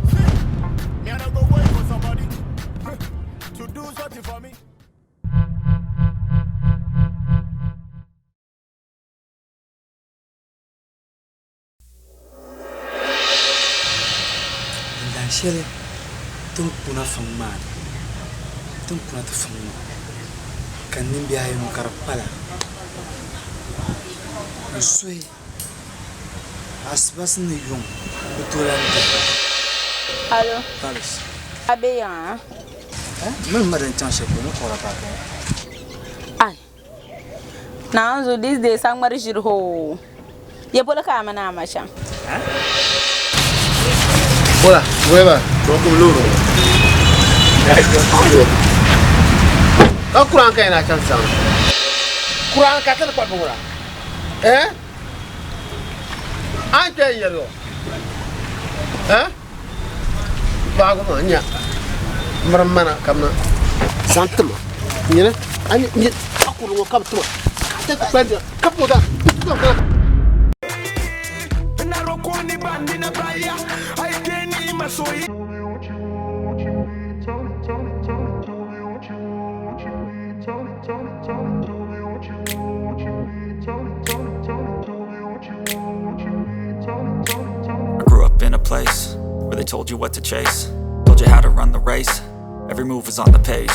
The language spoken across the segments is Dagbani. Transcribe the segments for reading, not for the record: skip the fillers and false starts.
See, me I no go wait for somebody to do something for me. Dindahin shɛli ti ni kuna fim maa ni, ti ni kuna ti fim ŋɔ ka n nimbihi ayi ŋɔ ka di pala n-suhi Asibaasi ni yuŋ bɛ tooi lahi dihira. Alo. Paris. A be yiŋa? Eh, m mini ma din chaŋ shɛli polo ni kɔhira paaki. Ai. Naanzu these days a ŋmari ʒiri hoo. Ya polo ka a mini a ma chaŋ? Hola, weba. Welcome loro. Ka Quran ka yana chaŋ saŋ. Quran ka ti kpa bura. Eh? An kpe n yɛli o. Eh? Baɣigu maa nya miri mana kamina zaŋ tima nyini a nyɛ a kurili ŋɔ ka bi tima ka ti kpandi ka po da I grew up in a place where they told you what to chase, told you how to run the race. Every move was on the page,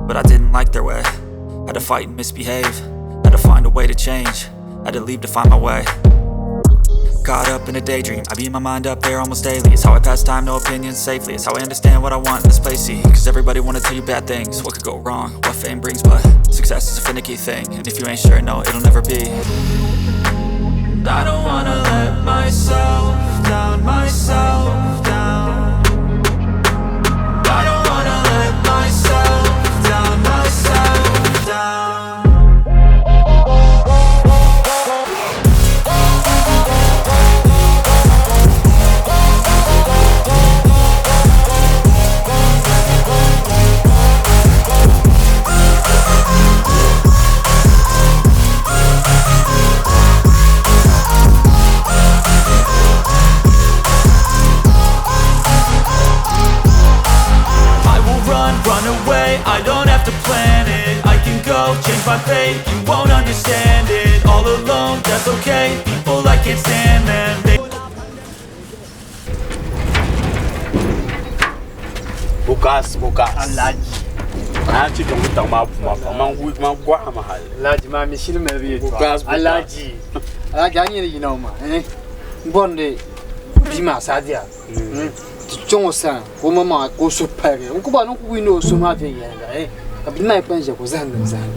but I didn't like their way. Had to fight and misbehave, had to find a way to change, had to leave to find my way. Caught up in a daydream, I beat my mind up there almost daily. It's how I pass time, no opinions safely. It's how I understand what I want in this place. See, cause everybody wanna tell you bad things, what could go wrong, what fame brings, but success is a finicky thing. And if you ain't sure, no, it'll never be. I don't wanna let myself down, myself down. I don't wanna let myself down, myself down. I will run, run away, I don't have to plan it I can go, change my fate, you won't understand it All alone, that's okay, people I can't stand them they Bukas, bukas. Alhaji. A ci kan mutan ma ma fa man gu man gwa ma hal. Alhaji ma mi shili ma bi Bukas, bukas. Alhaji. Alhaji an yɛrɛ yina o ma. Eh? N bɔri ni bia maa Sadiya. Ti chaŋ o sani ka o ma maa ka o suhu paligi. N ku ba ni ku ni o suhu maa viɛnyɛliŋga. Eh? Ka bia maa yi kpaŋ ʒiya ka o zahim ni zahim.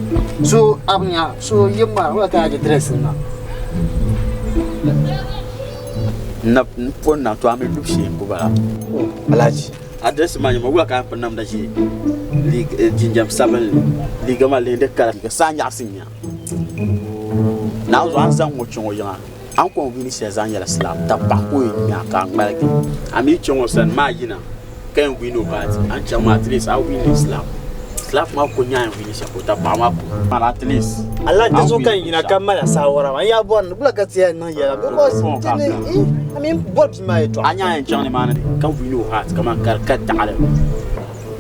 So a bi nya so yim maa wala ka a je dress maa. Na n pon na to a mi lubu shee n ku bala. Alhaji. Address maa nyɛ ma wula ka a piri namda ʒee jinjam sabinli liiga maa lihi di kala ka saa nyaɣasi nya. Naawuni zuɣu a ni zaŋ ŋɔ chaŋ o yiŋa a ni kɔŋ wini shɛli zaa nyɛla silaam tapaɣa ka o yɛn nya ka a ŋmaligi a mi chaŋ o sani maa yina ka yɛn wini o paati a ni chaŋ maa at least a wini silaam silaam maa ko nya a yɛn wini shɛli ka o tapaɣa maa ko maa at least Alhaji a so wini ka n yina ka mali saawara maa n yaa bɔri ni bula ka ti yɛn niŋ yɛla because ti ni I mean bɔri bia maa yɛltɔɣa. A nya a yɛn chaŋ nimaani ka wini o heart kaman ka di ka daɣili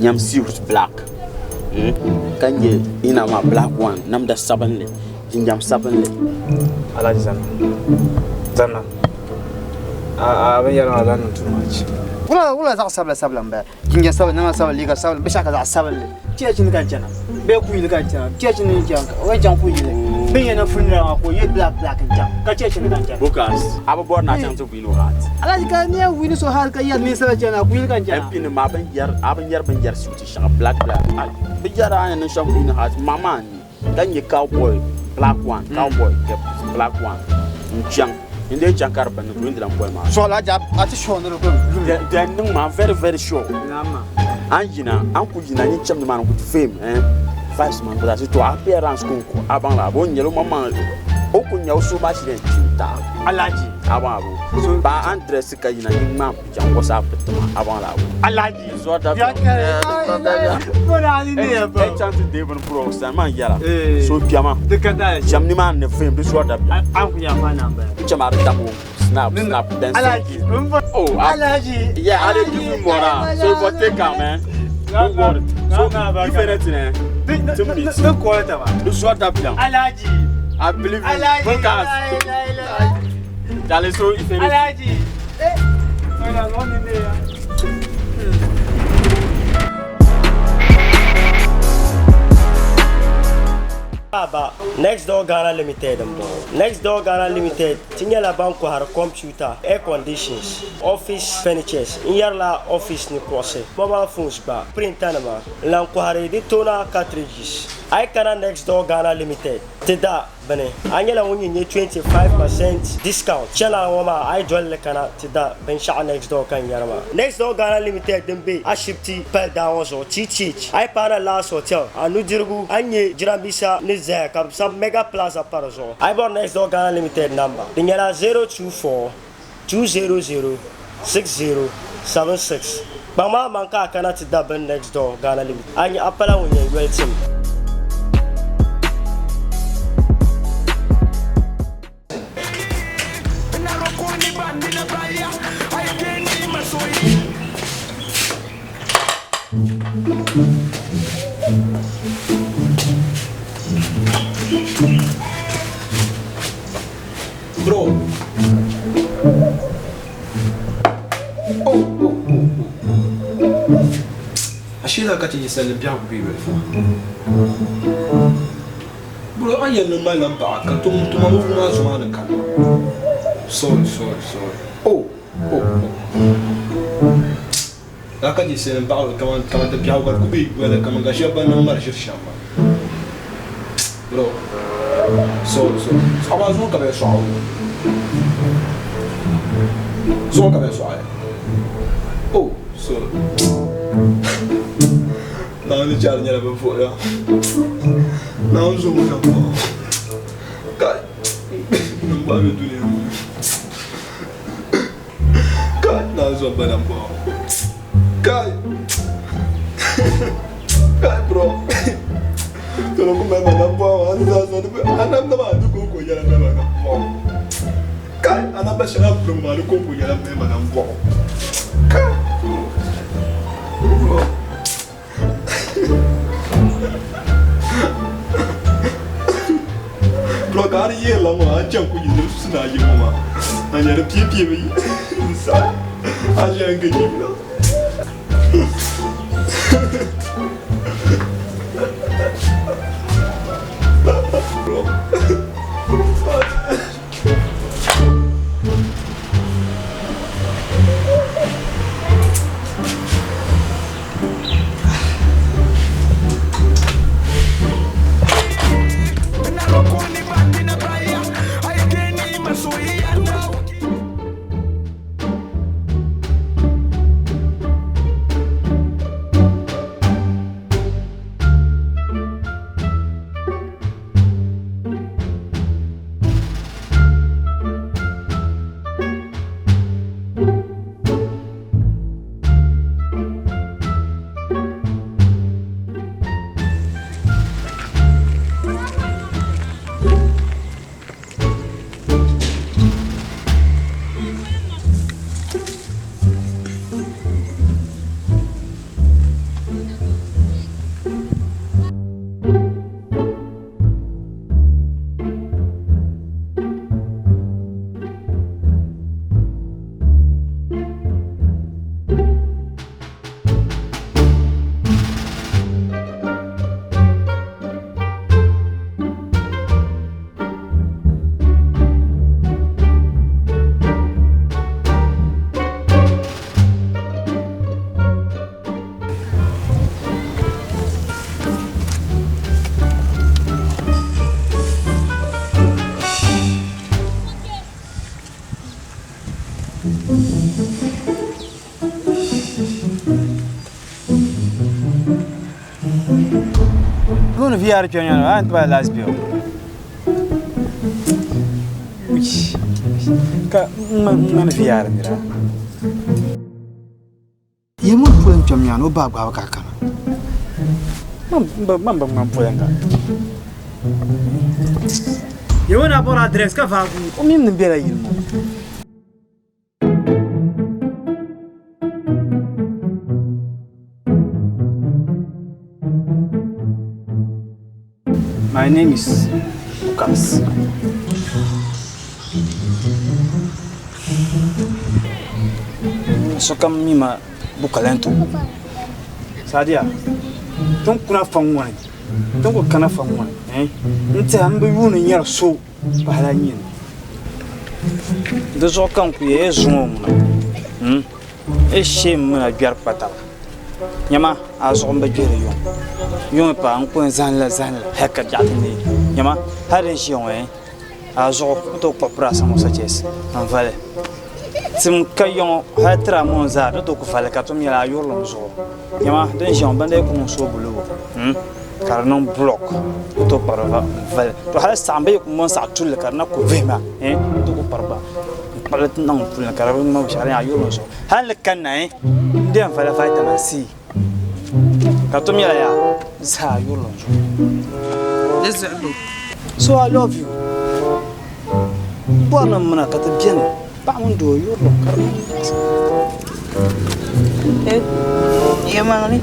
nyam suit black ka nyɛ ina maa black one namda sabinli jinjam sabinli. Alhaji Zanna Zanna a a binyɛra maa zaŋ niŋ too much. Wula wula zaɣ sabila sabila n bala jinjam sabila namda sabila liiga sabila binshɛɣu ka zaɣ sabinli cheechi ni ka n chana bee kuyili ka n chana cheechi ni n chaŋ o yɛn chaŋ kuyili bin yɛn na funeral maa ka o ye black black n chaŋ ka cheechi ni ka n chana. Bukas a bi bɔri ni a chaŋ ti win o heart. Alhaji ka n yɛn wini so heart ka yɛri ninsala chana kuyili ka n chana. MP nim a bin yɛri a bin yɛri bin yɛri suit shɛŋa black black a bi yɛri a ni niŋ shɛm win heart maŋ maa ni ka nyɛ cowboy black one cowboy black one n chaŋ n dee chaŋ ka di bini ni di lan boli maa. So Alhaji a ti sure ni di ku lumi. Di niŋ ma I'm very very sure. A ni yina a ni ku yina nyin cham nimaani with fame eh vibes maa because to appearance ko ko a baŋ la bo nyɛla o maŋmaŋ o ku nya o suhu maa shiri yɛn kpi n-taai. Alhaji. A baŋ a bo ba a ni dress ka yina nyin ŋmaam picha n WhatsApp ti ma a baŋ la a bo. Alhaji. Zuɣu da E chaŋ ti deei bini puri o sani maa n yɛra so kpɛma cham nimaani ni fame di zuɣu dabiɛm. An ku nya fa na n bala. N cham a di tabi o. Snap, snap, then send give me. Oh, Alhaji. Yeah, I dey give you more now. So you for take am, man. Don't worry. So if anything, eh, to me. No call it about. Do sort that plan. Alhaji. I believe you. Alhaji. Focus. Charlie, so if anything. Alhaji. Eh. Aba, Next Door Ghana Limited m-bɔŋɔ. Next Door Ghana Limited ti nyɛla ban kɔhiri computer, air conditions, office furnitures, n yɛrila office ni kuɣusi, mobile phones gba, printer nima, n lan kɔhiri di toner cartridges. A yi kana Next Door Ghana Limited ti da bini, a nyɛla ŋun yi nya 25% discount. Chana ŋɔ maa a yi doli li kana ti da binshɛɣu Next Door ka n yɛri maa. Next Door Ghana Limited din be Ashibti pali daa ŋɔ zuɣu, TTH, a yi paana Last Hotel, a nudirigu a ni nya jiranbiisa ni zaya ka bɛ sabi Mega Plaza pa di zuɣu. A yi bɔri Next Door Ghana Limited namba, di nyɛla 024 200 6076. Kpaŋ maa maŋ ka a kana ti da bini Next Door Ghana Limited, a nya a pala ŋun yɛn yoli tim. Bro. Oh, oh, oh, oh. Ashe la ka ti ninsal nim biɛhigu bɛ yoli fa. Bro, a yɛn ni mali lan paɣa ka tum tuma ŋɔ maa zuɣu maa ni kanna. Sorry, sorry, sorry. Oh, oh, oh. Lala ka ninsal nim baɣa kaman kaman ti biɛhigu ka di ku be yoli kaman ka shɛba ban niŋ mari ʒiri shɛm maa. Bro, sorry, sorry. Amaa zuŋɔ ka bɛ sɔɣi o. Zuŋɔ ka bɛ sɔɣi. Oh, sorry. Naawuni chɛri nyɛla bɛ vuɣiya. Naawuni zo ŋɔ nam maa. Kai, niŋgbahi be dunia ŋɔ ni. Kai, Naawuni zo m-ba nam maa. Kai, kai bro. Tolo ku mali ma nam maa, a ni zaa zani a namda maa di konko nyɛla mali ma nam maa. Kai, a namba shɛŋa piri maa di konko nyɛla mali ma nam maa. Kai, bro. Bro, ka a di yihirila ŋɔ a ni chaŋ ku yi niriba pisinaayi ŋɔ maa, a nya di piɛpiɛmi n-saɣi a ʒiya n-gaji bila. Bro. Bunu VR kpɛŋ a ni ti ba last bill. Ka ŋmani VR nira. Yi mini poli n-kpɛm nyaana o baa gbaai ka a kana. Man bi ŋmani polinga. Yi ŋɔ na bɔri address ka vaagu. O mini ni bela yili ŋɔ. My name is Lucas. Sokam mi ma Bukalento. Sadia, tin kuna fa ŋɔni, tin ku kana fa ŋɔni, eh? N tiɛha n bi yuuni nyɛri so pahila nyini. Di zuɣu ka n ku yɛ yi zuŋɔ ŋuna, Yi shee m mina gbɛri kpa taba. Nyama, a zuɣu m-bi gbihiri yuŋ. Yuŋ pa n ku yɛn zahim la zahim hal ka biɛɣu ti neei. Nyama, hal din ʒiya ŋɔ, a zuɣu ni tooi kpuɣi piri a samosa chɛsi n-vali. Tim ka yiŋɔ hal tiri a mɔŋ zaa di tooi ku vali ka tom nyɛla a yurilim zuɣu. Nyama, din ʒiya ŋɔ, bɛn daa yi ku niŋ soobuluu, ka di niŋ bulɔk ni tooi kpuɣi di vali. To hal saɣim bɛ yi ku mɔŋ saɣi tulli ka di na ku vihi ma, ni tooi ku kpuɣi gba. N-kpuɣi li niŋ m puli ni ka di bi ŋma binshɛɣu di nyɛla yurilim zuɣu. Hal ni kanna, n di yɛn vala vitamin C ka di tom nyɛla yaa zaa yurilim zuɣu. Di zuɣu bo? So I love you. M bɔri ni m mina ka ti beni paɣa mini doo yurilim ka di niŋ nice. Yɛlimaŋli,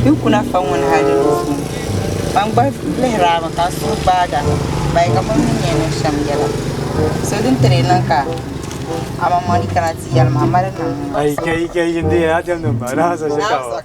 yi kuna fa ŋuni hali di puuni, ban gba lihiri a mi ka a suhu gbaaga bayi ka bɛ mi nyɛ ni shɛm yɛla. So din ti dii niŋ ka a maŋmaŋ di kana ti yɛli ma, a mali niŋ. Ai kai kai yin dai ya tamnin ba na hasashe kawa.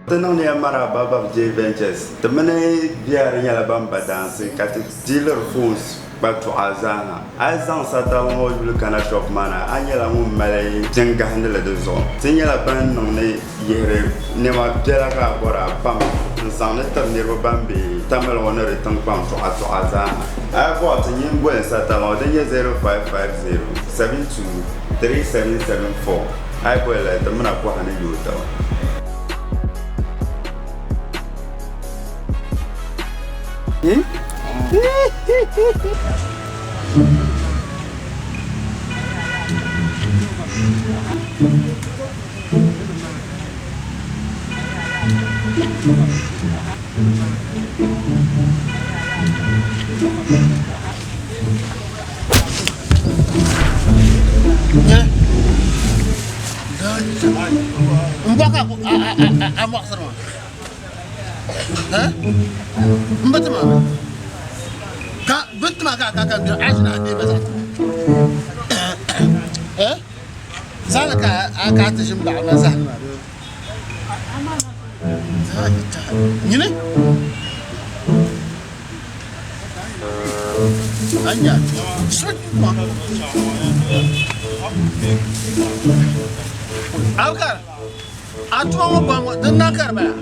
Ti niŋdiya Maraba Babjay Ventures. Ti mini biɛri nyɛla ban ba daansi ka ti dealiri phones kpa tuɣa zaaha. A yi zaŋ satali ŋɔ yuli kana shop maa na, a nyɛla ŋun mali pin gahindili di zuɣu. Ti nyɛla ban niŋdi yihiri nɛma biɛla ka a bɔri a pam n-zaŋdi tiri niriba ban be Tamale ŋɔ ni di tiŋkpaŋ tuɣa tuɣa zaaha. A yi bɔri ti nyin boli satali ŋɔ din nyɛ 0550 72 3774. A yi boli li ti mina kɔha ni yooi taba. N bɔɣi ka a mɔɣisiri maa n bi tima ka bi tima ka ka ka a ʒina a deei ba zaɣ zahali ka a ka ti ʒini baɣa ma zahali maa nyini anya abukar a tuma ŋɔ gbaŋ ŋɔ din na ka di bala.